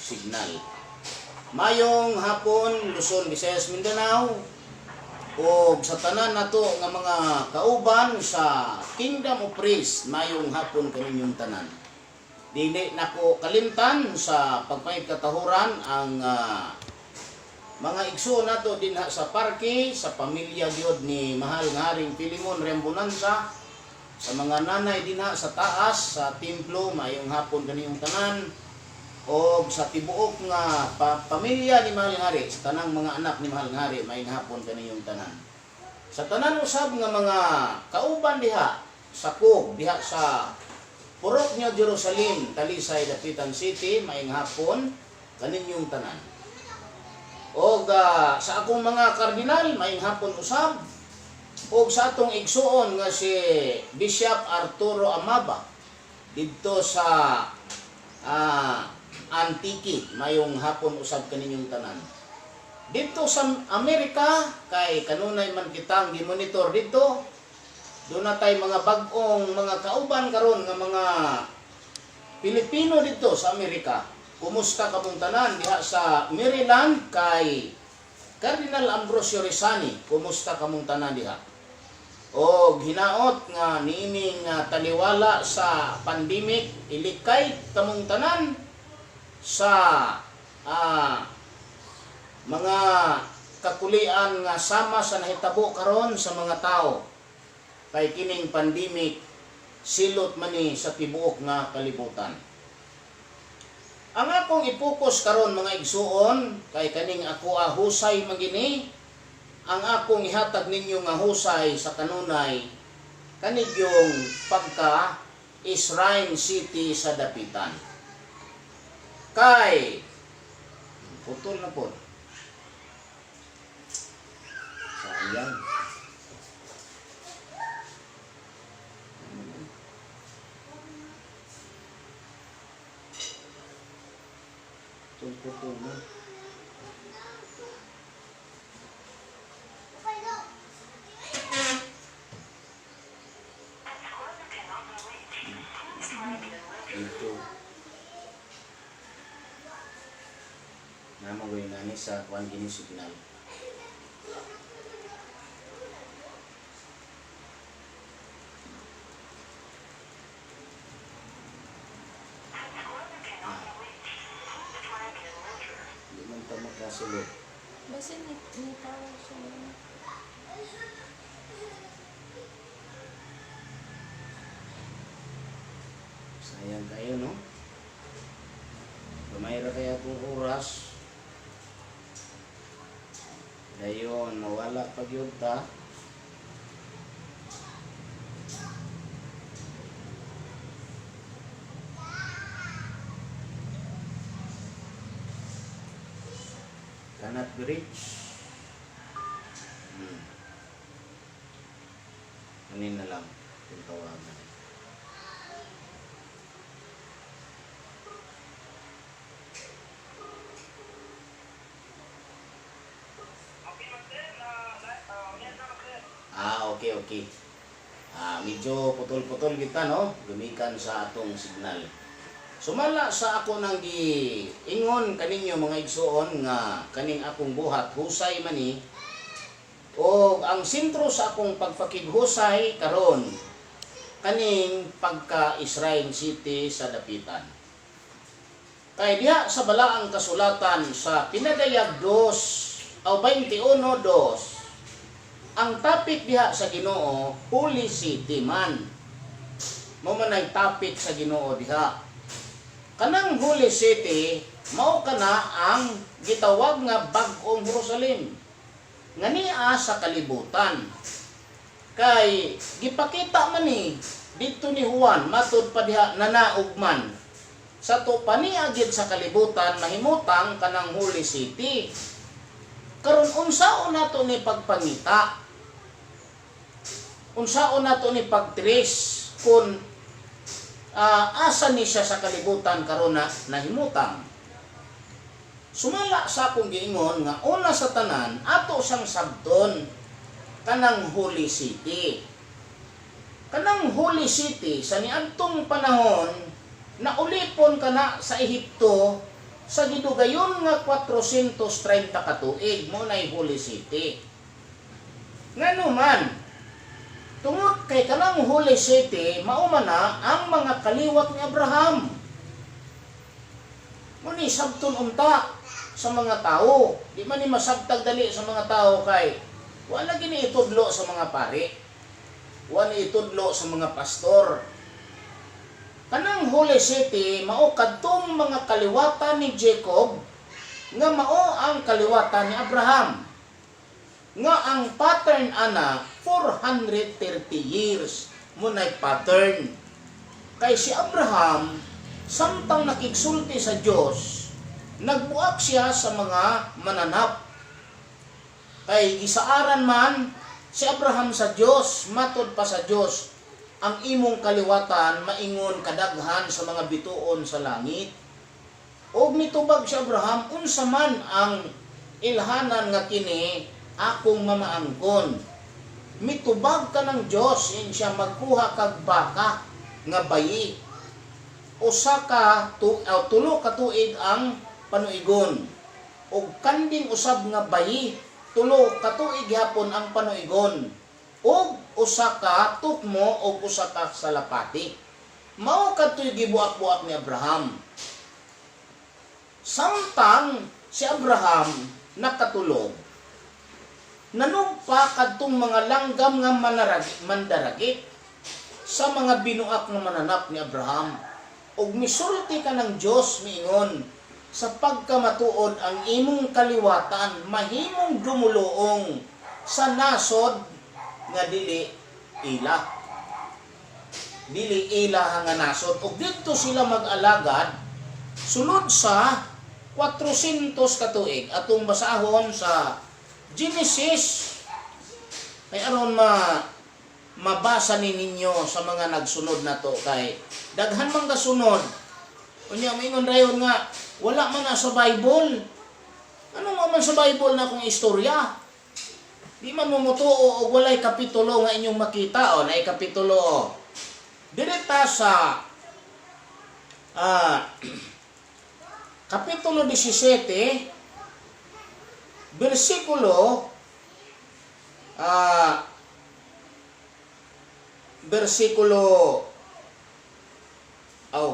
signal. Mayong hapon, Luzon, Visayas, Mindanao, o sa tanan nato nga mga kauban sa Kingdom of Priests, mayong hapon kaninyong tanan. Dili nako kalimtan sa pagpangigkatahuran ang mga igsoon nato dinha sa parke, sa pamilya gyud ni mahal nga Haring Filimon Rembonanza, sa mga nanay dinha sa taas sa templo, mayong hapon kaniyong tanan, o sa tibuok nga pamilya ni mahal nga Hari, sa tanang mga anak ni mahal nga Hari, mayong hapon kaniyong tanan. Sa tanan usab nga mga kauban diha sa Kog, diha sa Purok New Jerusalem, Talisay, Dapitan City, maayong hapon kaninyong tanan. Og sa akong mga kardinal, maayong hapon usab. Og sa atong igsuon nga si Bishop Arturo Amaba didto sa Antique, mayong hapon usab kaninyong tanan. Dito sa Amerika, kay kanunay man kitang gimonitor dito, doon na tay mga bag-ong mga kauban karon nga mga Pilipino dito sa Amerika. Kumusta kamong tanan diha sa Maryland kay Cardinal Ambrosio Rizani? Kumusta kamong tanan diha? O hinaot nga niining taliwala sa pandemic, ilikay kamong tanan sa mga kakulian nga sama sa nahitabo karon sa mga tao, kay kining pandemic silot man ni sa tibuok nga kalibutan. Ang akong ipokus karon, mga igsuon, kay kaning ako husay magini, ang akong ihatag ninyo nga husay sa kanunay kanigyong pagka Shrine City sa Dapitan. Kay putol na po. Sayang. Putol-putol na. Dito. Namagoy nga ni sa kuan gini signal. Ah. Di man ta makasulod. Basta ni tawag siya. Sayang kayo, no? Gamay ra kaya itong oras. Dayon, mawala pag yun ta. Cannot be reached. Kanin na lang kung tawagan. Ah, okay. Ah, medyo putol-putol kita, no? Gumikan sa atong signal. Sumala sa ako nang gi-ingon kaninyo, mga igsuon, nga kaning akong buhat husay mani, o ang sentro sa akong pagpakighusay karon kaning pagka Israel City sa Dapitan. Kay diha sa balaang kasulatan sa Pinadayag 2 o 21:2, ang topic diha sa Ginoo, Holy City man. Mo man ay topic sa Ginoo diha. Kanang Holy City mao kana ang gitawag nga bag-ong Jerusalem nga niya sa kalibutan. Kay gipakita man ni dito ni Juan, matud pa diha nanaog man sa to paniagid sa kalibutan mahimutang kanang Holy City. Karon, unsaon nato ni pagpangita? Unsaon nato ni pagtrace kung asa ni siya sa kalibutan karon na nahimutang? Sumala sa akong giingon nga una sa tanan, ato sang sabton kanang Holy City. Kanang Holy City sa niadtong panahon, naulipon kana sa Ehipto Sa gidugayon nga 430 ka tuig, mao nay Holy City. Ngano man, tungod kay kanang Holy City mao man na ang mga kaliwat ni Abraham. Mao ni sabton unta sa mga tao. Di man ni masabtag dali sa mga tao kay wala gini itudlo sa mga pari. Wala itudlo sa mga pastor. Kanang Holy City mao kadtong mga kaliwatan ni Jacob nga mao ang kaliwatan ni Abraham. Nga ang pattern ana 430 years mao nay pattern. Kay si Abraham, samtang nakigsulti sa Dios, nagbuak siya sa mga mananap. Kay gisaaran man si Abraham sa Dios, matod pa sa Dios, ang imong kaliwatan maingon kadaghan sa mga bituon sa langit. Og nitubag si Abraham, unsa man ang ilhanan nga kini akong mamaangkon? Mitubag ka ng Dios, in siya magkuha kag baka nga bayi. Usa ka tu, 3 ka tuig ang panuigon. Og kanding usab nga bayi, 3 ka tuig gyapon ang panuigon. Og usa ka tukmo og usa ka salapati. Mao kadto'y gibuak-buak ni Abraham. Samtang si Abraham nakatulog, nanugpa kadtong mga langgam nga mandaragit sa mga binuak nga mananap ni Abraham. Og misulti ka ng Dios, miingon, sa pagkamatuod ang imong kaliwatan mahimong dumuluong sa nasod nga dili ila. Dili ila nga nasod. Og didto sila mag-alagad sulod sa 400 ka tuig. Atong basahon sa Genesis kay aron mabasa ni ninyo sa mga nagsunod na to, kay daghan man kasunod unya maingon rayon nga wala man na sa Bible. Ano nga man sa Bible na kung istorya? Di man mo mutuo og walay kapitulo nga inyong makita. O naay kapitulo o direta sa kapitulo 17, bersikulo aw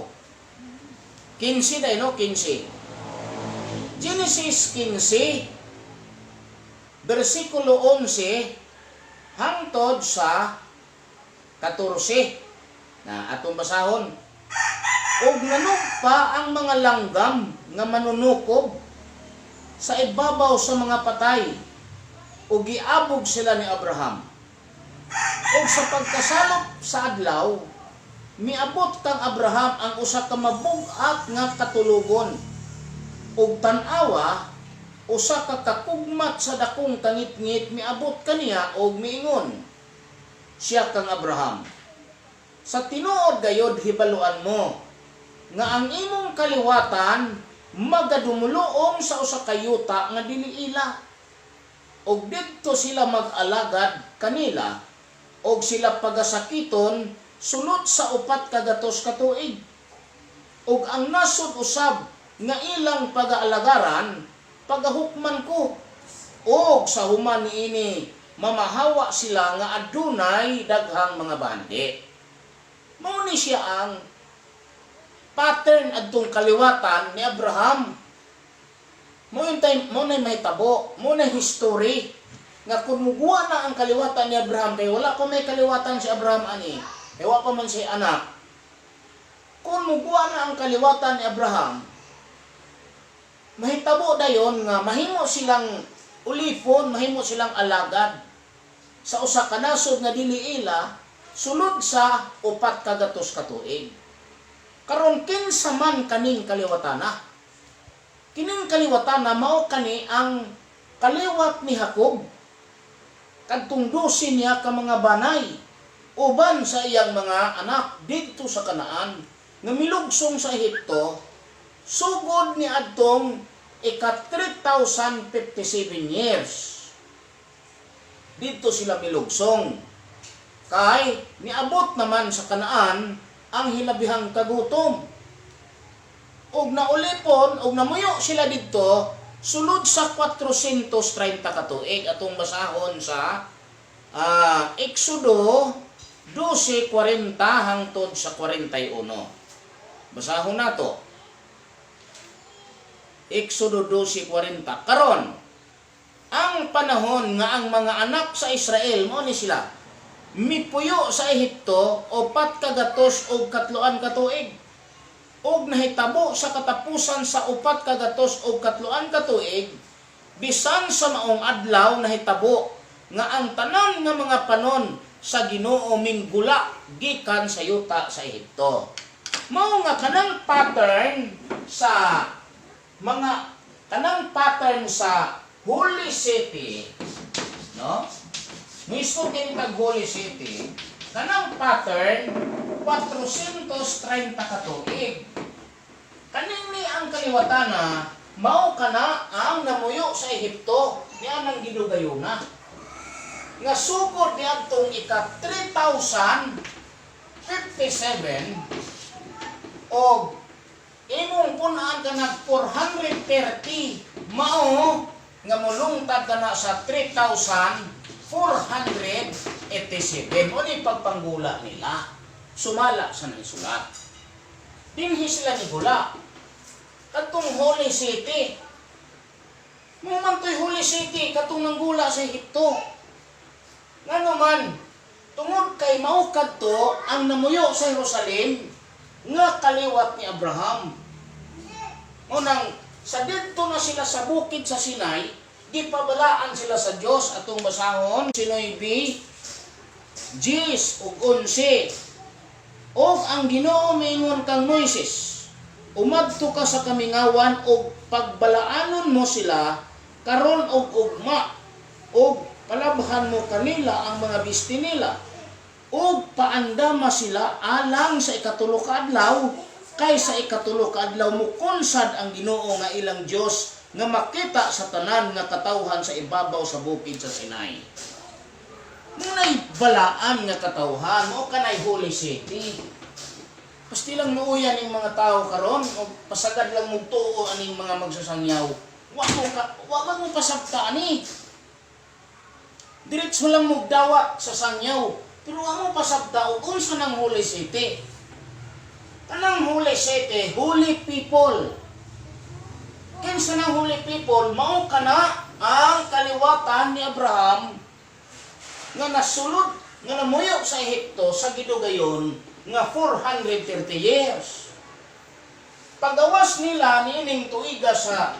15 dai no, 15. Genesis 15 bersikulo 11 hangtod sa 14 na atong basahon. "Og nanugpa ang mga langgam nga manunukob sa ibabaw sa mga patay ug giabog sila ni Abraham. Ug sa pagkasalop sa adlaw, miabot kang Abraham ang usa ka mabug-at nga katulugon. Ug tan-awa, usa ka kakugmat sa dakong kangitngit miabot kaniya og miingon siya kang Abraham, 'Sa tinuod gayod hibaluan mo nga ang imong kaliwatan magadumuluong sa usa ka yuta nga dili ila ug didto sila mag-alagad kanila og sila pagasakiton sulod sa 400 ka tuig. Ug ang nasod usab nga ilang pagaalagaran pagahukman ko, og sa human niini mamahawa sila nga adunay daghang mga bandi.'" Mao ni siya ang pattern adtong kaliwatan ni Abraham. Mao yung time, mao na mahitabo, mao na history nga kung muguwa na ang kaliwatan ni Abraham, kay wala pa may kaliwatan si Abraham ani, kay wala pa man siya anak. Kung muguwa na ang kaliwatan ni Abraham, mahitabo dayon nga mahimo silang ulipon, mahimo silang alagad sa usa ka nasod nga dili ila sulod sa 400 ka tuig. Karon, kinsa man kaning kaliwatana? Kining kaliwatana mao kani ang kaliwat ni Jacob. Kadtong 12 niya ka mga banay uban sa iyang mga anak didto sa Kanaan nga milugsong sa Ehipto sugod ni adtong ika 3057 years. Didto sila milugsong. Kay niabot naman sa Kanaan ang hilabihang kagutom. Ug naulipon ug namuyo sila didto sulod sa 430 ka tuig, atong basahon sa Exodo 12:40 hangtod sa 41. Basahon nato. Exodo 12:40. Karon, ang panahon nga ang mga anak sa Israel, mao ni sila, mipuyo sa Ehipto 403 ka tuig. Ug nahitabo sa katapusan sa 403 ka tuig, bisan sa maong adlaw nahitabo nga ang tanan nga mga panon sa Ginoo minggula gikan sa yuta sa Ehipto. Mao nga kanang pattern sa Holy City, no? Mismo kini tag Holy City, kanang pattern 430 ka tuig. Kaning ni ang kaliwatana, mao kana ang namuyo sa Ehipto ni anang gidugayuna. Nga sugod niadtong ika 3057 og imong punaan ka 430, mao nga mulungtad ka na sa 3,487. Mao ni pagpanggula nila sumala sa naisulat. Dinhi sila ni gula katong Holy City. Mao man to'y Holy City katong nanggula sa Ehipto. Ngano man, tungod kay mao kadto ang namuyo sa Jerusalem nga kaliwat ni Abraham. Unang sa didto na sila sa bukid sa Sinai, gipabalaan sila sa Dios, atong basahon 19, 10 ug 11. Og ang Ginoo miingon kang Moises, "Umadto ka sa kamingawan ug pagbalaanon mo sila karon og ugma ug palabhan mo kanila ang mga bisti nila ug paandama sila alang sa 3 ka adlaw, kay sa 3 ka adlaw mukonsad ang Ginoo nga ilang Dios nga makita sa tanan nga katawhan sa ibabaw sa bukid sa Sinai." Munay balaan nga katawhan, mao kanay Holy City. Pasti lang luoyan ning mga tao karon o pasagad lang mugtuo aning mga magsasangyaw. Wa man mo pasabta ani. Diretso lang mugdawat sa sangyaw. Pero wa mo pasabta og unsa nang Holy City. Kanang Holy City, holy people. Kinsa nang holy people, mao kana ang kaliwatan ni Abraham nga nasulod, nga namuyo sa Ehipto sa gidugayon nga 430 years. Pagawas nila niining tuiga sa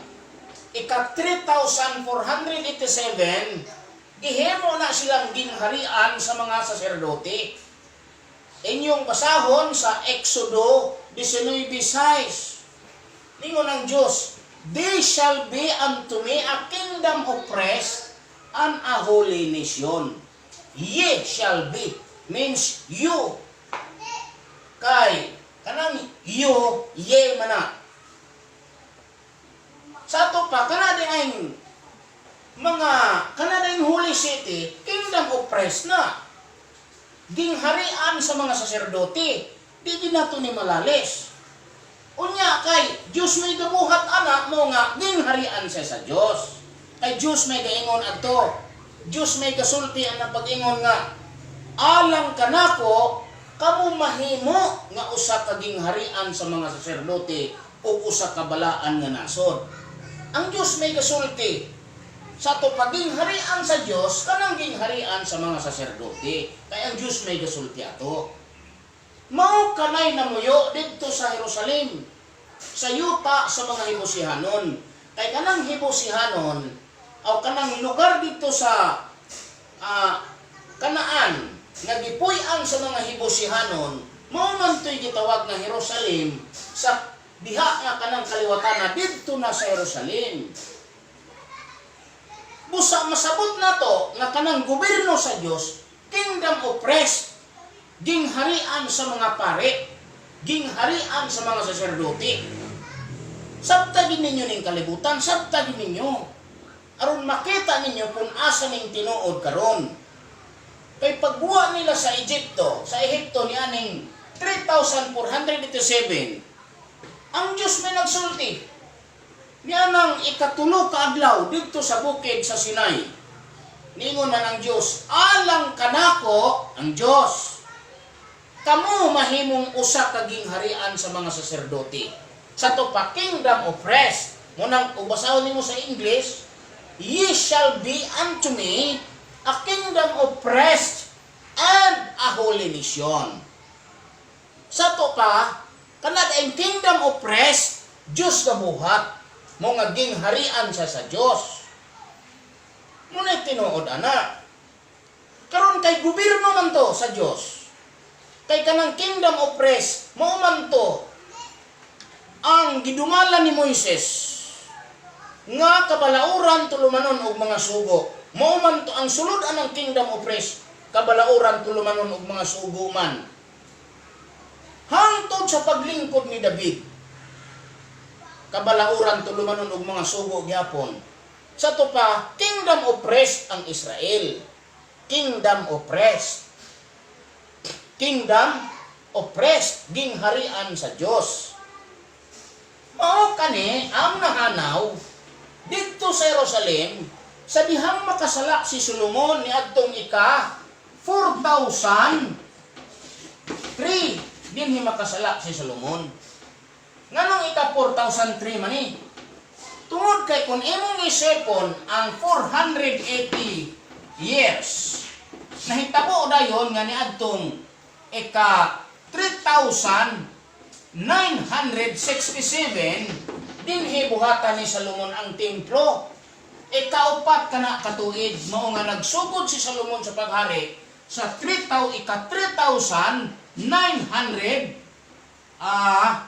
ika 3,487, gihimo na silang gingharian sa mga saserdote. Inyong basahon sa Exodo 19:6. Ningon ang Diyos, "They shall be unto me a kingdom of priests and a holy nation." "Ye shall be" means you. Kay, kanang you, ye mana. Sa ato pa, kana di ang mga, kana di ang Holy City, kingdom of priests na. Gingharian sa mga saserdote. Di din nato ni malalis. Unya kay Diyos may gabuhat ana mo nga gingharian siya sa Diyos. Kay Diyos may gaingon adto. Diyos may gasulti ang pag-ingon nga alang kanako kamo mahimo nga usa ka gingharian sa mga saserdote o usa ka balaan nga nasod. Ang Diyos may gasulti sa ato pagingharian sa Diyos kanang gingharian sa mga saserdote. Kay ang Diyos may gasulti ato. Mao kanay namuyo didto sa Jerusalem, sa yuta sa mga Hibusihanon. Kay kanang Hibusihanon o kanang lugar dito sa Kanaan nga gipuy-an sa mga Hibusihanon, mao man to'y gitawag nga Jerusalem sa diha nga kanang kaliwatan na didto na sa Jerusalem. Busa masabot nato nga kanang gobyerno sa Dios, kingdom of priests, gingharian sa mga pare, gingharian sa mga saserdote. Sabta gid ninyo ning kalibutan, sabta gid ninyo. Aron makita ninyo kung asa ning tinuod karon. Kay pagbuwa nila sa Ehipto ni aning 3,487, Ang Diyos may nagsulti. Niya nang 3 ka adlaw didto sa bukid sa Sinai. Ningon man ang Diyos, "Alang kanako," ang Diyos, "kamo mahimong usa ka gingharian sa mga saserdote." Sa to pa, kingdom of priests. Munang ubasahon nimo sa English, "Ye shall be unto me a kingdom of priests and a holy nation." Sa to pa, kanad ang kingdom of priests, Diyos na buhat, mo nga gingharian siya sa Diyos. Muna'y tinuod ana. Karon kay gobyerno man to sa Diyos. Kay kanang kingdom of priests, mao man to ang gidumalan ni Moises nga kabalauran, tulumanon og mga sugo. Mao man to ang sulod anang kingdom of priests, kabalauran, tulumanon og mga sugo man. Hangtod sa paglingkod ni David, kabalauran, tulumanon og mga sugo gyapon. Sa to pa, kingdom of priests ang Israel. Kingdom of priests. Kingdom of priests, gingharian sa Dios. Mao kani ang nahanaw didto sa Jerusalem sa dihang makasala si Solomon ni adtong ika 4003 dinhi makasala si Solomon. Nganong ika 4003 man ni? Tungod kay kung imong isipon ang 480 years, nahitabo dayon nga niadtong ika 3,967 dinhi buhatan ni Salomon ang templo. 4 kana katuig mao nga nagsugod si Salomon sa paghari sa 3,000 ika 3,900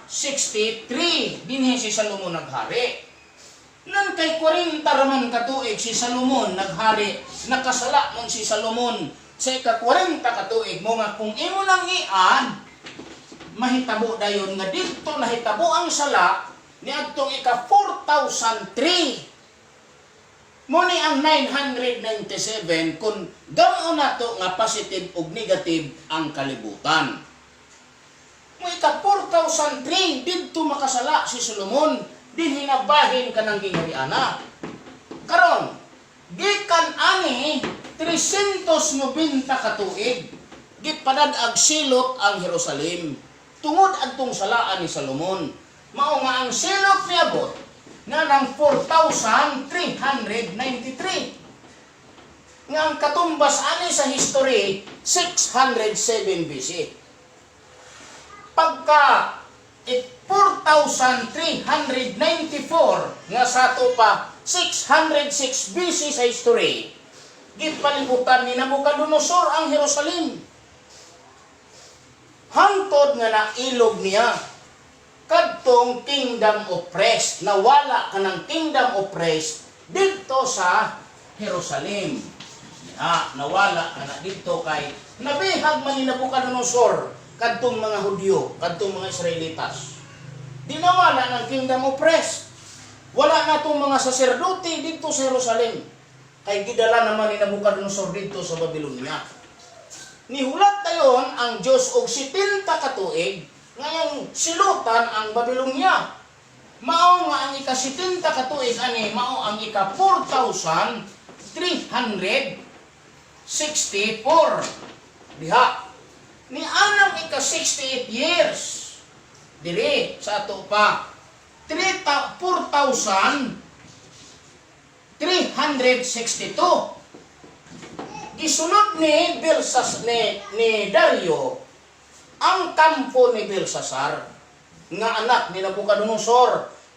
63 dinhi si Salomon naghari. Nan kay 40 raman katuig si Salomon naghari, nakasala man si Salomon sa ika 40 katuig mo nga kung imo nang i-add, mahitabo dayon nga didto nahitabo ang sala niadtong ika 4003. Mo ni ang 997 kung gamo nato nga positive ug negative ang kalibutan. Mo ika 4003 didto makasala si Solomon, dinhi nabahin kanang ginghariana. Karon, gikan ani 390 katuig, gipadad-ag silot ang Jerusalem tungod adtong salaan ni Salomon. Mao nga ang silot niabot na ng 4,393. Nga ang katumbas ani sa history, 607 BC. Pagka 4,394 nga sa ato pa 606 BC sa history, gipalibutan ni Nabucodonosor ang Jerusalem. Hangtod nga nailog niya kadtong kingdom of priests, nawala kanang kingdom of priests didto sa Jerusalem. Ah, nawala kana didto kay nabihag man ni Nabucodonosor kadtong mga Hudyo, kadtong mga Israelitas. Di nawala ng kingdom of priests. Wala na tong mga saserdote didto sa Jerusalem. Kay gidala naman ni Nabucodonosor didto sa Babylonia. Nihulat dayon ang Diyos og 70 katuig ngayong silutan ang Babylonia. Mao nga ang ika-70 katuig ani mao ang ika 4,364 diha. Ni anang ika 68 years diri sa ato pa 4,362, gisunod ni Belsas ni Dario ang kampo ni Belsasar nga anak ni Nabucodonosor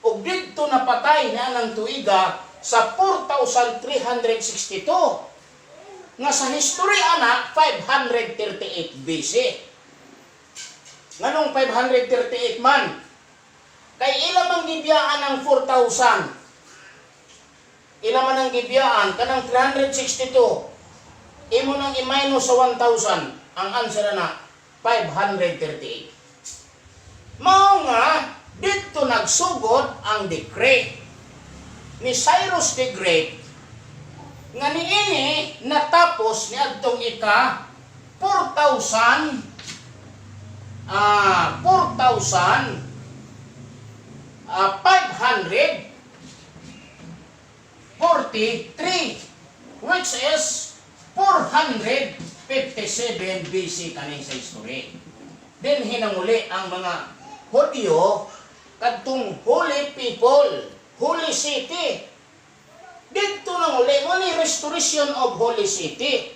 ug didto napatay ni anang tuiga sa 4,362 nga sa history ana 538 BC. Nganong 538 man? Kay ila mang gibiyaan ang 4,000. Ila man ang gibiyaan kanang 362. Imo nang i-minus sa 1,000, ang answer na 538. Mao nga didto nagsugod ang decree ni Cyrus the Great nga niini natapos ni adtong ika 4,000 543, which is 457 BC kaning sa history. Then hinanguli ang mga Hudyo kadtong holy people, holy city. Didto nanguli mo ni restoration of holy city.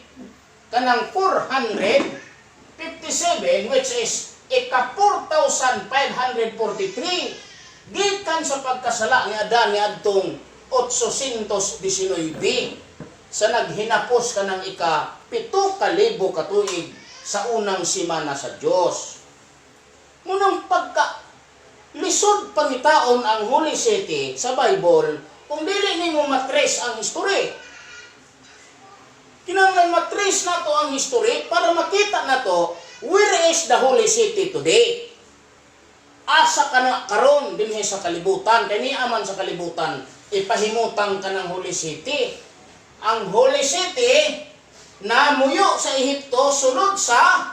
Kanang 457, which is ika 4,543 gikan sa pagkasala ni Adan ni adtong 819 sa naghinapos kanang ika 7,000 ka tuig sa unang simana sa Dios. Munang pagka lisod pangitaon ang Holy City sa Bible kung dili nimo matrace ang history. Kinahanglan matrace nato ang history para makita nato where is the Holy City today. Asa ka na karon dinhi sa kalibutan? Kay niya man sa kalibutan ipahimutang ka ng Holy City. Ang Holy City namuyo sa Ehipto sulod sa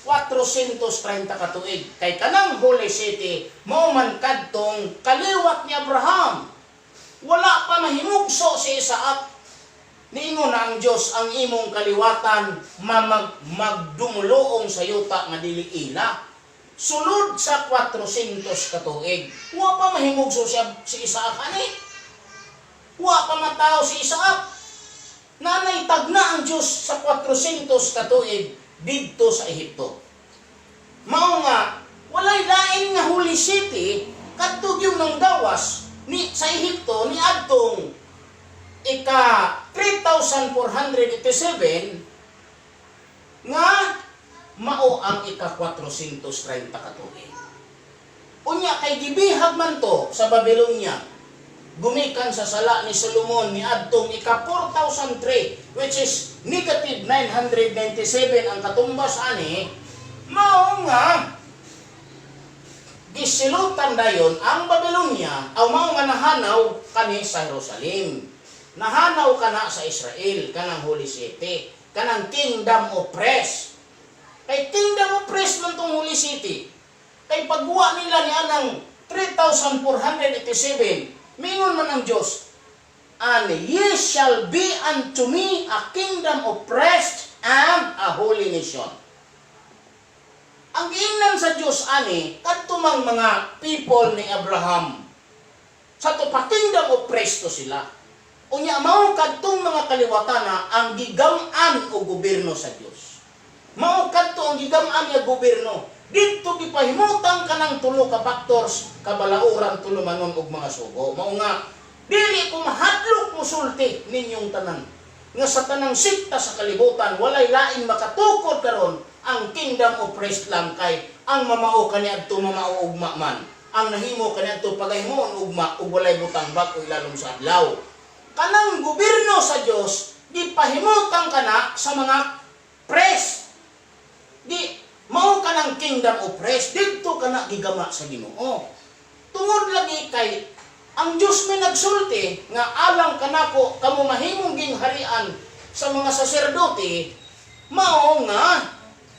430 ka tuig. Kay kanang Holy City mao man kadtong kaliwat ni Abraham. Wala pa mahimugso si Isaac. Niingon na ang Dios, "Ang imong kaliwatan mamag magdumuluong sa yuta nga dili ila." Sulod sa 400 ka tuig. Wa pa mahimugso si Isaac ani. Wa pa matawo si Isaac. Nanay tagna ang Dios sa 400 ka tuig didto sa Ehipto. Mao nga walay lain nga Holy City kadto yung nang gawas ni sa Ehipto ni adtong ika 3487 nga mao ang ika 430 ka tuig. Unya kay gibihag man to sa Babylonia gumikan sa sala ni Solomon ni adtong ika 4003, which is negative 997 ang katumbas ani. Mao nga gisilutan dayon ang Babylonia aw mao nga nahanaw kani sa Jerusalem. Nahanaw kana sa Israel kanang Holy City, kanang kingdom of priests. Kay kingdom of priests man tong Holy City. Kay pagguwa nila ni anang 3487, mingon man ang Diyos, "And ye shall be unto me a kingdom of priests and a holy nation." Ang giingnan sa Diyos ani, kadto mang mga people ni Abraham. Sa to pa, kingdom of priests to sila. Unya mao kadtong mga kaliwatana ang gigam-an og gobyerno sa Dios. Mao kadto ang gigam-an nga gobyerno. Didto gipahimutang kanang tulo ka factors, kabalauran, tulumanon ug mga sugo. Mao nga dili ko mahadlok musulti ninyong tanan nga sa tanang sikta sa kalibutan walay lain makatukod karon, ang kingdom of priests lang, kay ang mamao kaniadto mamao ugma man. Ang nahimo kaniadto pagahimoon ugma ug walay butang bag-o ilalom sa adlaw. Kanang gobyerno sa Dios gipahimutang kana sa mga priests. Di mao kanang kingdom of priests, didto kana gigama sa Ginoo. Tungod lagi kay ang Dios may nagsulti nga alang kanako kamo mahimong gingharian sa mga saserdote, mao nga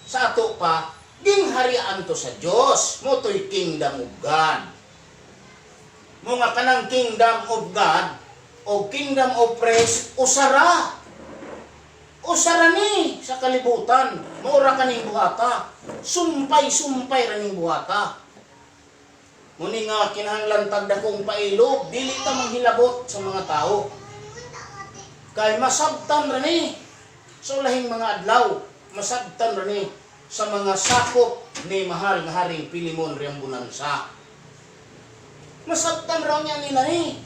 sa ato pa gingharian to sa Dios, mo to'y kingdom of God. Mo nga kanang kingdom of God o kingdom of priests, usara. Usara ni sa kalibutan, maura kaning buhata. Sumpay-sumpay ra ning buhata. Muni nga kinahanglan tag dakong pailog, dili ta manghilabot sa mga tao. Kay masabtan ra ni sa ulahing mga adlaw, masabtan ra ni sa mga sakop ni mahal nga Haring Pilimon Reambonanza. Masabtan raw niya nila ni.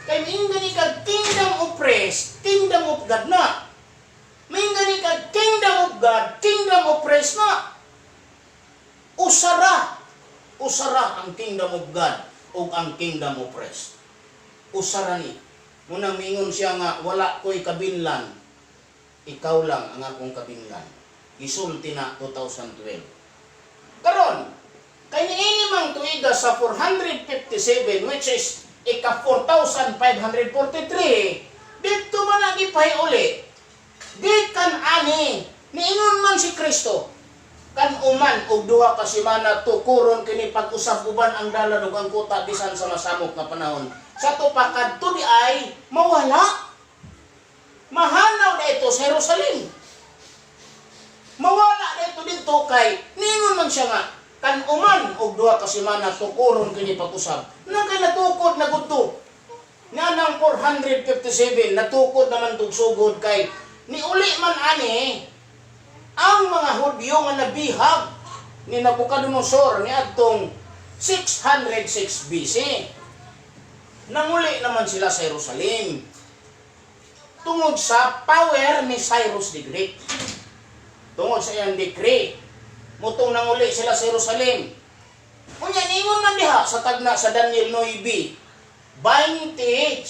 Kay miinggan ni kag kingdom of priests, kingdom of God na. Miinggan ni kag kingdom of God, kingdom of priests na. Usara. Usara ang kingdom of God o ang kingdom of priests. Usara ni. Munang mingon siya nga wala ko'y kabinlan. Ikaw lang ang akong kabinlan. Gisulti na 2012. Karon, kay niini mang tuiga sa 457, which is ika 4,543, dito man ang ipahiuli. Di kan ani, niingon man si Kristo. Kan-uman og 2 ka semana tukuron kini pag-usab uban ang dalan ug ang kuta bisan sa masamok nga panahon. Sa to pa kadto di ay mawala. Mahanaw na ito sa Jerusalem. Mawala na ito dito kay ningon man siya nga kan-uman og 2 ka semana tukuron kini pag-usab. Nang kay natukod na gudto. Nga nang 457 natukod naman tug sugod kay niuli man ani ang mga Hudyo nga nabihag ni Nabucodonosor ni adtong 606 BC. Nanguli naman sila sa Jerusalem tungod sa power ni Cyrus the Great. Tungod sa iyang decree, mutong nanguli sila sa Jerusalem. Unya ningon man diha sa tagna sa Daniel 9:26.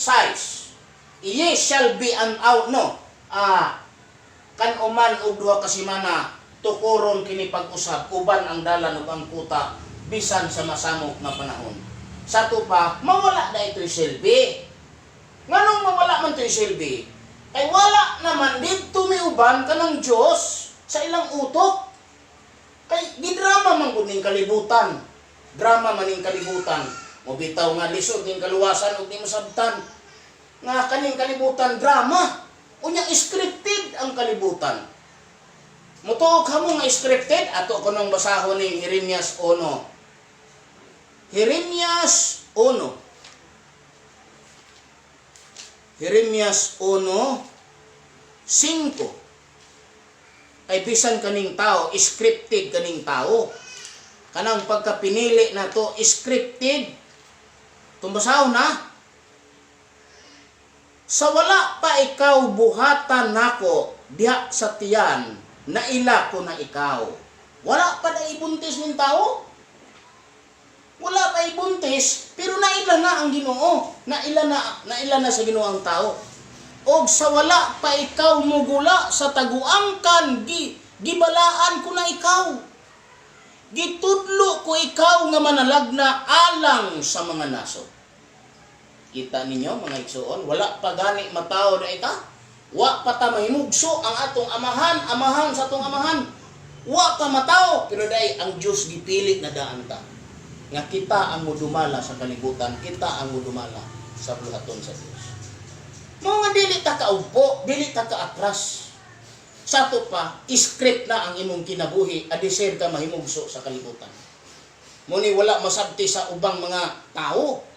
Ye shall be an out no. Kan-uman og 2 ka semana tukuron kini pag-usab uban ang dalan ug ang kuta bisan sa masamok nga panahon. Sa to pa mawala na ito'y silbi. Nganong mawala man to'y silbi? Kay wala naman didto miuban kanang Dios sa ilang utok. Kay gidrama man gud ning kalibutan. Drama man ning kalibutan. Mobitaw nga lisod ning kaluwasan ug di masabtan. Nga kaning kalibutan drama. Unya scripted ang kalibutan. Mutuo ka mo nga scripted, ato ko nang basahon ning Jeremias 1. Jeremias 1. Jeremias 1:5. Kay bisan kaning tao, scripted kaning tao. Kanang pagkapinili na to, scripted. Tumbasahon na. Sa wala pa ikaw buhatan nako diha sa tiyan, naila ko na ikaw. Wala pa na ibuntis ning tao. Wala pa ibuntis, pero naila na ang Ginoo. Naila na sa Ginoo ang tao. Og sa wala pa ikaw mugula sa taguangkan, gibalaan ko na ikaw. Gitudlo ko ikaw nga manalagna alang sa mga nasod. Kita ninyo, mga igsuon, wala pa gani matawo na ita. Wa pa ta mahimugso ang atong amahan, amahan sa atong amahan. Wa pa matawo, pero dai ang Dios gipili na daan ta. Nga kita ang mudumala sa kalibutan, kita ang mudumala sa buhaton sa Dios. Mao nga dili ta kaugpo, dili ta kaatras. Sa ato pa, script na ang imong kinabuhi, adisir ka mahimugso sa kalibutan. Muni wala masabti sa ubang mga tao.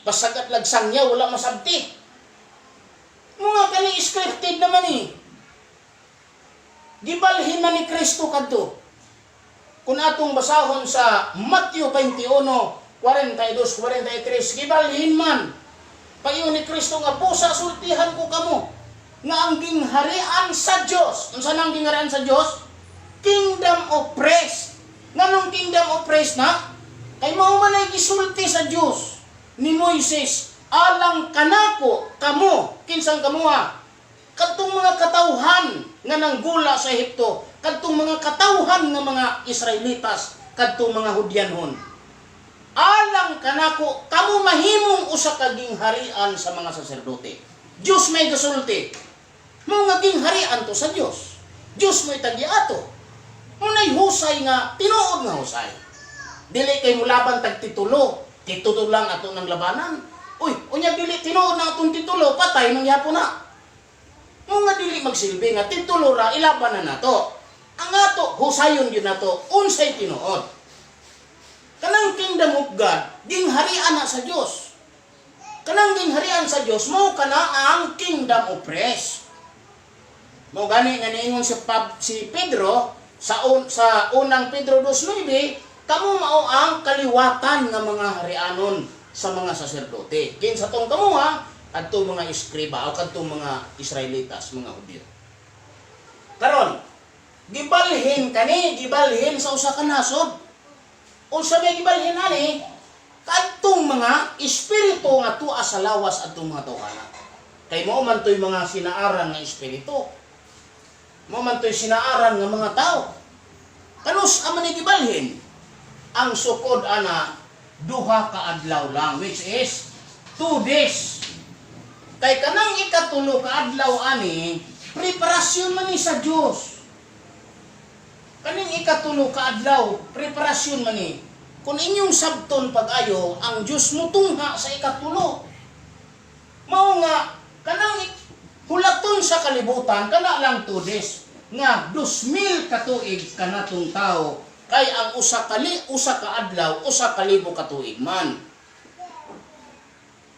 Basagat lagsang niya, wala masabti. Mga kani scripted naman eh. Gibalhin man ni Kristo kadto. Kung atong basahon sa Matthew 21, 42, 43, gibalhin man. Paingon ni Kristo nga, "Busa sultihan ko kamo, nga ang gingharian sa Dios." Unsa nang gingharian sa Dios? Kingdom of praise. Nganong kingdom of praise na? Kay mao man ay gisulti sa Dios ni Moises, alang kanako kamo. Kinsang kamuha? Kadtong mga katawhan nga nanggula sa Ehipto, kadtong mga katawhan nga mga Israelitas, kadtong mga Hudyanhon. Alang kanako kamo mahimong usa ka gingharian sa mga saserdote. Dios may gasulti. Mao nga gingharian to sa Dios. Dios mo'y tagiato. Muna'y husay nga tinuod nga husay. Dili kay mulaban tag titulo, titulo lang ato ng labanan. Uy, unya dili tinuod na atong titulo, patay nang yapon na. Mao nga dili magsilbi nga titulo ra ilaban na nato. Ang ato husayon gyud nato unsay tinuod. Kanang kingdom of God, gingharian na sa Dios. Kanang gingharian sa Dios mao kana ang kingdom of praise. Mao gani nga niingon si Pedro sa unang Pedro 2:9, kamo mao ang kaliwatan nga mga harianon sa mga saserdote. Kinsa tong kamuha? Adto mga eskriba o kadtong mga Israelitas, mga Hudyo. Karon, gibalhin kani, gibalhin sa usa ka nasod. Unsa may gibalhin ani? Kadtong mga espiritu nga tua sa lawas adtong mga tawhana. Kay mao man to'y mga sinaaran nga espiritu. Mao man to'y sinaaran nga mga tao. Kanus man ni gibalhin? Ang sukod ana 2 ka adlaw lang, which is 2 days. Kay kanang ikatulo ka adlaw ani, preparasyon man ni sa Dios. Kaning ikatulo ka adlaw, preparasyon man ni. Kung inyong sabton pag-ayo, ang Diyos mutungha sa ikatulo. Mao nga kanang hulaton sa kalibutan kana lang 2 days nga 2,000 ka tuig kanatong tao, kay ang usa ka adlaw 1,000 ka tuig man.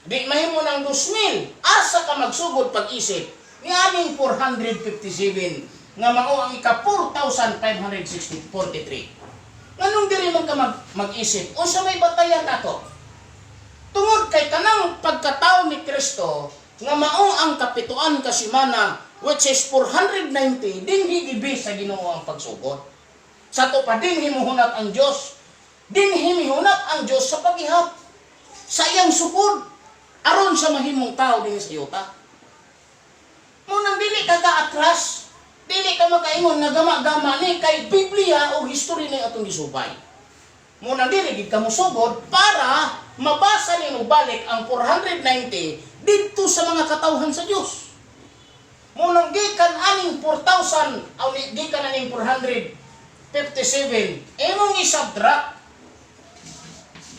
Di mahimo ng 2,000. Asa ka magsugod pag-isip ni aning 457 nga mao ang ika 4,543? Nganong diri man ka mag-isip? Unsa may batayan ato? Tungod kay kanang pagkatao ni Kristo nga mao ang kapituan ka semana, which is 490, dinhi gibi sa Ginoo ang pagsugod. Sa to pa dinhi muhunat ang Dios. Dinhi mihunat ang Dios sa paghihap sa iyang sukod aron sa mahimong tao dinhi sa yuta. Mao nang dili ka ka-atras, dili ka makaingon nga gama-gama ni, kay Biblia o history ni atong gisubay. Mao nang dili gid ka mosugod para mabasa nimo balik ang 490 didto sa mga katawhan sa Dios. Mao nang gikan aning 4,000 aw gikan aning 457, imong i-subtract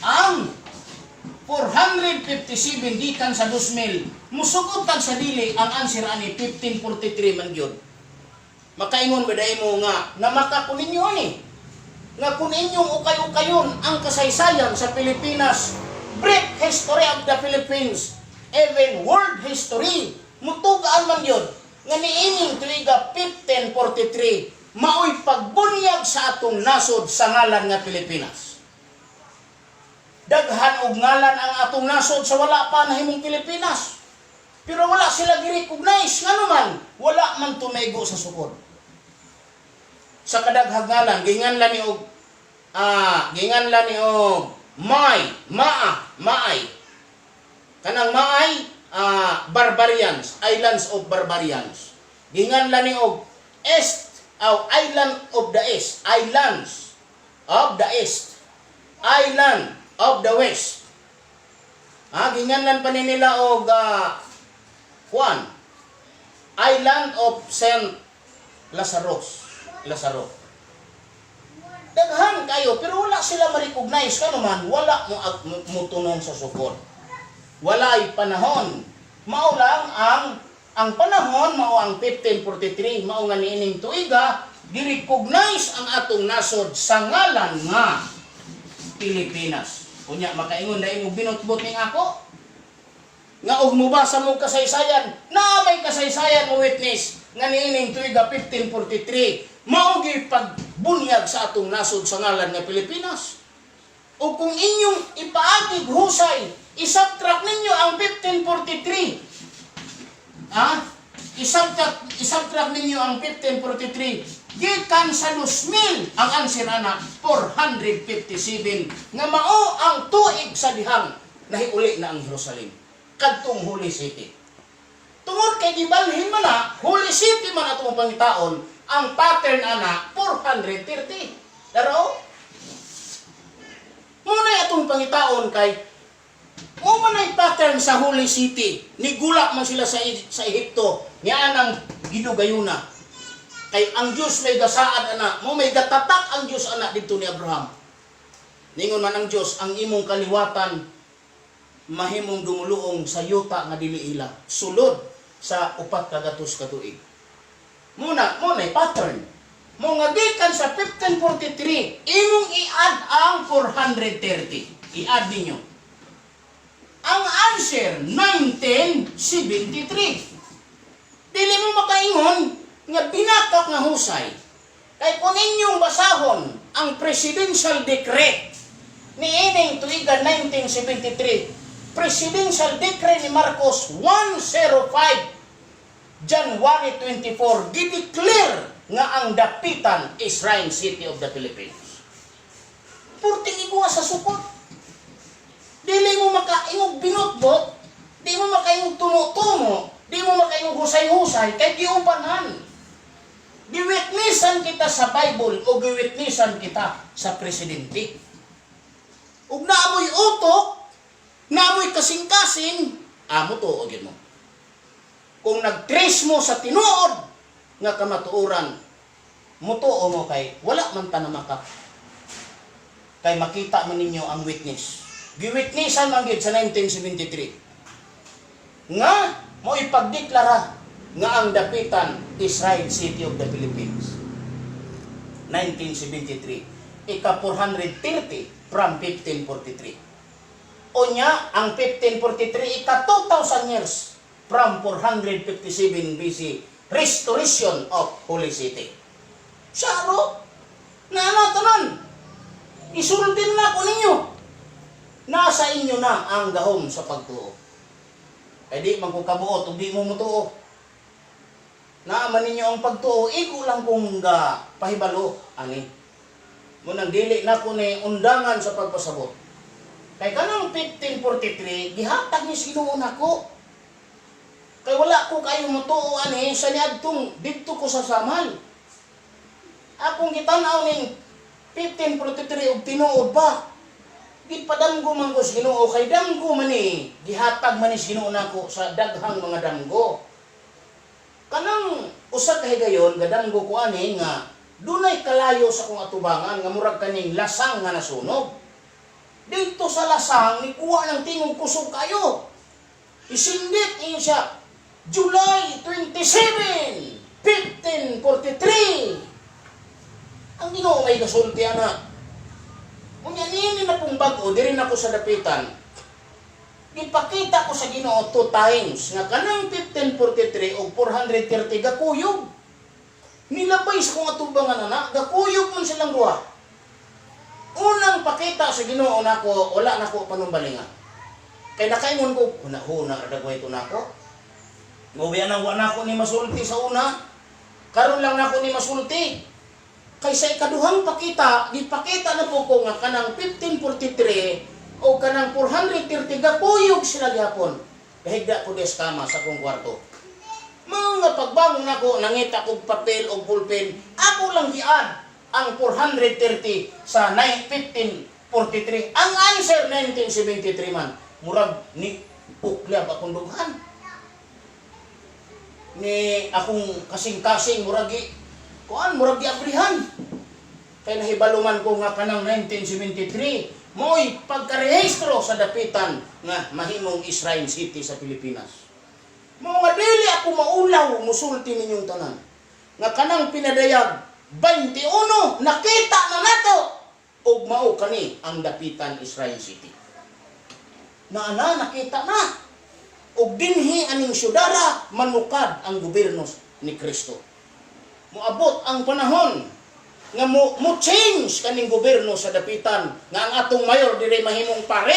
ang 457 gikan sa 2,000, musugod tag sa dili ang answer ani 1543 man gyud. Makaingon ba dai mo nga namaka ko ninyo ani nga kung inyong ukay-ukayon ang kasaysayan sa Pilipinas, brief history of the Philippines, even world history, mutugaan man yun nga niining tuiga 1543 maoy pagbunyag sa atong nasod sa ngalan nga Pilipinas. Daghan og ngalan ang atong nasod sa wala pa nahimong Pilipinas. Pero wala sila gi-recognize, ngano man wala man tumego sa sukod. Sa kadaghang ngalan, ginganlan ni og May, Maa, Maay. Kanang Maay, Barbarians, Islands of Barbarians. Ginganlan ni og East, aw Island of the East, Islands of the East, Island of the West. Ginganlan pa ni nila og Juan, Island of Saint Lazarus. Lazaro. Daghan kayo, pero wala sila ma-recognize, kano man wala mo sa sukod. Walay panahon. Mao lang ang panahon mao ang 1543, mao nga niining tuiga gi-recognize ang atong nasod sa ngalan nga Pilipinas. Unya makaingon na imo binutbut ning ako nga og mubasa mo kasaysayan na may kasaysayan mo witness nga niining tuiga 1543 mao gi pagbunyag sa atong nasod sa ngalan nga Pilipinas. O kung inyong ipaagig husay, isubtract ninyo ang 1543. Ha? Isubtract ninyo ang 1543 gikan sa 2,000, ang answer ana 457 nga mao ang tuig sa dihang nahiuli na ang Jerusalem kadtong Holy City. Tungod kay gibalhin man na, Holy City man atong pangitaon, ang pattern ana 430. Daro muna atong pangitaon kay mo man ay pattern sa Holy City. Nigula man sila sa Ehipto. Niya ang gidugayuna. Kay ang Diyos may gasaad ana, mo may gatatak ang Diyos ana didto ni Abraham. Ningon man ang Diyos, ang imong kaliwatan mahimong dumuluong sa yuta nga dili ila. Sulod sa 400 ka tuig. Muna, mo na pattern. Mo nga gikan sa 1543, imong i-add ang 430. I-add ninyo. Ang answer, 1973. Dili mo makaingon nga binakak nga husay. Kay kung inyong basahon ang presidential decree ni ining tuiga 1973, Presidential Decree ni Marcos 105, January 24, gideclare nga ang Dapitan is Shrine City of the Philippines. Purting iguwa sa sukod. Dili mo makaingog binutbot, di mo makaingog tumo-tumo, di mo makaingog husay-husay, kay giubanhan. Giwitnessan kita sa Bible o giwitnessan kita sa presidente. Ug naamoy utok, naamoy kasing-kasing, amo to o mo. Kung nag-trace mo sa tinuod nga kamatuoran, Mutuo mo kay wala man ta namakak. Kay makita man ninyo ang witness. Giwitnessan man gyud sa 1973 nga mo ipagdeklara nga ang Dapitan is Shrine City of the Philippines. 1973, ika 430 from 1543. Unya, ang 1543, ika 2,000 years from 457 BC, restoration of Holy City. Saro, na ano tanan? Isultin na ko ninyo. Nasa inyo na ang gahom sa pagtuo. Kay di man ko kabuot ug di mo mutuo. Naaman ninyo ang pagtuo, igo lang kong ga pahibalo ani. Munang dili na ko ni undangan sa pagpasabot. Kay kanang 1543, gihatag ni Ginoo nako. Kay wala ko kayo mutuo ani sa niadtong didto ko sa Samal. Akong gitan-aw ning 1543 og tinuod ba? Gipadamgo man ko sa Ginoo kay damgo man ni gihatag man ni sa Ginoo nako sa daghang mga damgo. Kanang usa ka higayon gadamgo ko ani nga dunay kalayo sa akong atubangan nga murag kaning lasang nga nasunog. Dito sa lasang nikuha ng tingog kusog kayo. Isindit inyo siya, July 27, 1543. Ang Ginoo may kasulti ana. Unya niini na pong bag-o, diri na ko sa Dapitan. Gipakita ko sa Ginoo two times nga kanang 1543 og 430 gakuyog. Nilabay sa kong atubangan ana, gakuyog man silang duha. Unang pakita sa Ginoo nako, wala nako panumbalingan. Kay nakaingon ko, huna-huna ra ito nako. Muwi na wa nako ni masulti sa una. Karon lang nako ni masulti. Kay sa ikaduhang pakita, gipakita na po ko nga kanang 1543 o kanang 430 gakuyog sila gihapon. Gahigda ko des kama sa akong kwarto. Mga pagbangon nako, nangita kog papel o pulpen, ako lang giad ang 430 sa 9, 1543. Ang answer 1973 man. Murag ni uklyab akong dughan. Ni akong kasing-kasing murag gi kuan murag giabrihan. Kay nahibalo man ko nga kanang 1973 mo'y pagkarehistro sa Dapitan nga mahimong Shrine City sa Pilipinas. Mao nga dili ako maulaw musulti ninyong tanan. Nga kanang pinadayag 21 nakita na nato ug mao kani ang Dapitan Shrine City. Na ana nakita na ug dinhi aning syudara manukad ang gobyerno ni Kristo. Moabot ang panahon nga mo change kaning gobyerno sa Dapitan nga ang atong mayor diri mahimong pare,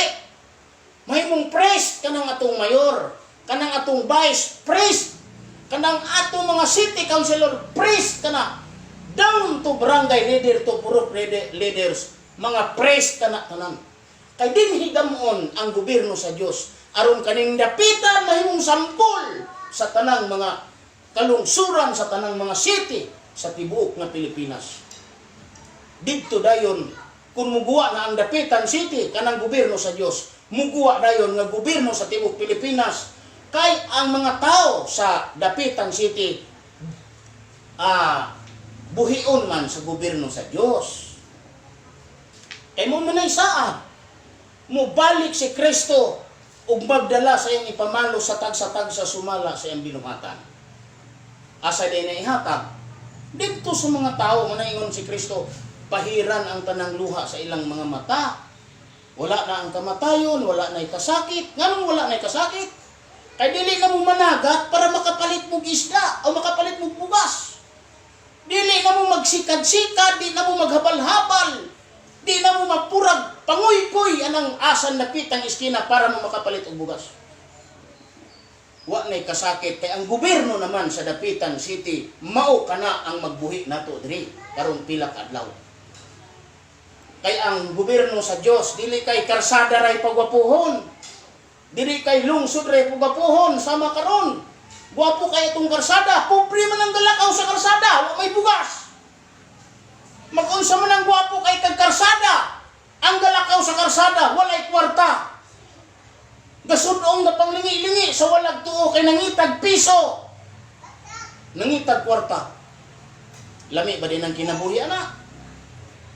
mahimong priest kanang atong mayor, kanang atong vice priest, kanang atong mga city councilor priest kana, down to barangay leader to purok leaders, mga priest kana tanan. Kay dinhi gamon ang gobyerno sa Dios aron kaning Dapitan mahimong sampol sa tanang mga kalungsuran, sa tanang mga city sa tibuok nga Pilipinas. Didto dayon kung muguwa na ang Dapitan City kanang gobyerno sa Dios, muguwa dayon nga gobyerno sa tibuok Pilipinas, kay ang mga tao sa Dapitan City buhion man sa gobyerno sa Dios. Kay mo manay saa mobalik si Kristo ug magdala sa iyang ipamalo sa tagsa-tagsa sumala sa iyang binuhatan. Asa din na ihatag? Dito sa mga tao, manaingon si Kristo, pahiran ang tanang luha sa ilang mga mata. Wala na ang kamatayon, wala na kasakit. Nganong wala na kasakit? Kay dili na mo managat para makapalit mo isda o makapalit mo bugas. Dili na mo magsikad-sikad, di na mo maghabal-habal. Di na mo mapurag panguykoy anang asan napitang iskina para mo makapalit og bugas. Wa na'y kasakit kay ang gobyerno naman sa Dapitan City mao kana ang magbuhi nato diri karon pila ka adlaw. Kay ang gobyerno sa Dios dili kay karsada ray pagwapuhon. Dili kay lungsod ray pagwapuhon sama karon. Gwapo kay itong karsada, pobre man ang galakaw sa karsada, wa may bugas. Mag-unsa man ang gwapo kay kag karsada. Ang galakaw sa karsada, walay kwarta. Gasudong na panglingi-lingi sa walag tuo kay nangitag piso. Nangitag kwarta. Lami ba din ang kinabuhi ana?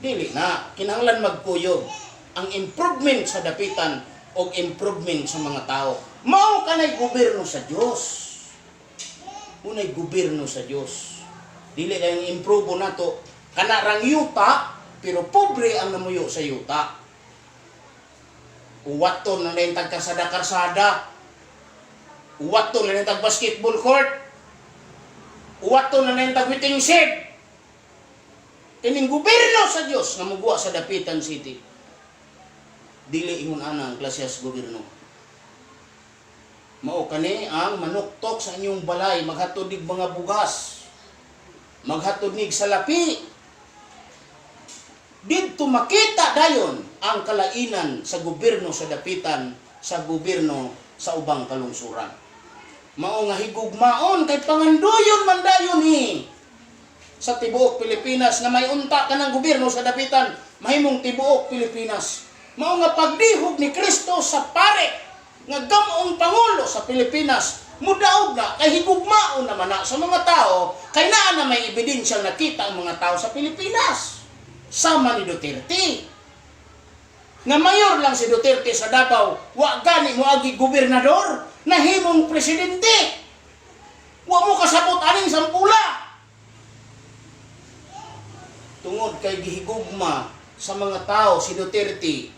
Dili na kinahanglan magkuyog ang improvement sa Dapitan o improvement sa mga tao. Mao kanay gobyerno sa Dios. Unay gobyerno sa Dios. Dili kayong improve nato kana rang yuta, pero pobre ang namuyo sa yuta. Uwaton na lang tag karsada karsada. Uwaton na lang tag basketball court. Uwaton na lang tag waiting shed. Kining gobyerno sa Dios nga muguwa sa Dapitan City. Dili ingon ana ang klaseng gobyerno. Mao kani ang manuktok sa inyong balay, maghatod nig mga bugas, maghatod nig salapi. Didto makita dayon ang kalainan sa gobyerno sa Dapitan sa gobyerno sa ubang kalungsuran. Mao nga higugmaon kay pangandoyon man dayon ni sa tibuok Pilipinas nga may unta ka ng gobyerno sa Dapitan, mahimong tibuok Pilipinas. Mao nga pagdihog ni Kristo sa pare nga gamong pangulo sa Pilipinas, mudaog na kay higugmaon naman na sa mga tao, kay naa na may ebidensyang nakita ang mga tao sa Pilipinas. Sama ni Duterte. Nga mayor lang si Duterte sa Davao, wa gani mo agi gobernador, nahimong presidente. Wa mo kasabot aning sampula tungod kay gihigugma sa mga tao si Duterte.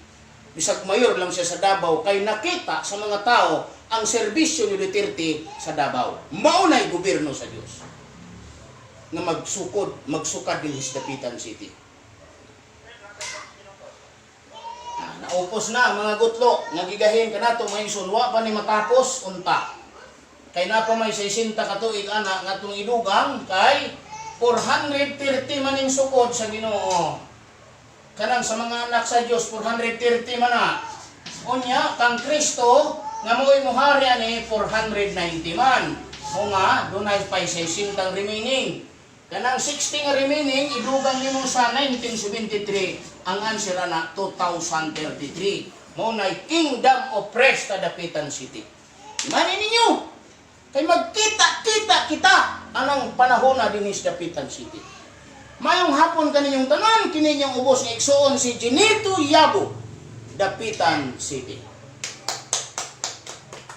Bisag mayor lang siya sa Davao, kay nakita sa mga tao ang serbisyo ni Duterte sa Davao. Mao na'y gobyerno sa Dios nga magsukod, magsukad din sa Dapitan City. Ah, naupos na mga gutlo nga gigahin kanato, mga igsoon, wa pa ni matapos unta. Kay na pa may 60 ka tuig ana nga atong idugang kay 430 man ning sukod sa Ginoo. Kanang sa mga anak sa Dios, 430 man na. Unya kang Kristo nga mo'y muhari ani, 490 man. O nga dunay pay 60 remaining. Kanang 60 nga remaining, idugang nimo sa 1973, ang answer ana 2033. Mao nay Kingdom of Christ sa Dapitan City. Imani ninyo kay magkita-kita kita anang panahon na dinhi sa Dapitan City. Mayong hapon kaninyong tanan, kini inyong ubos nga igsuon si Genito Yabo, Dapitan City.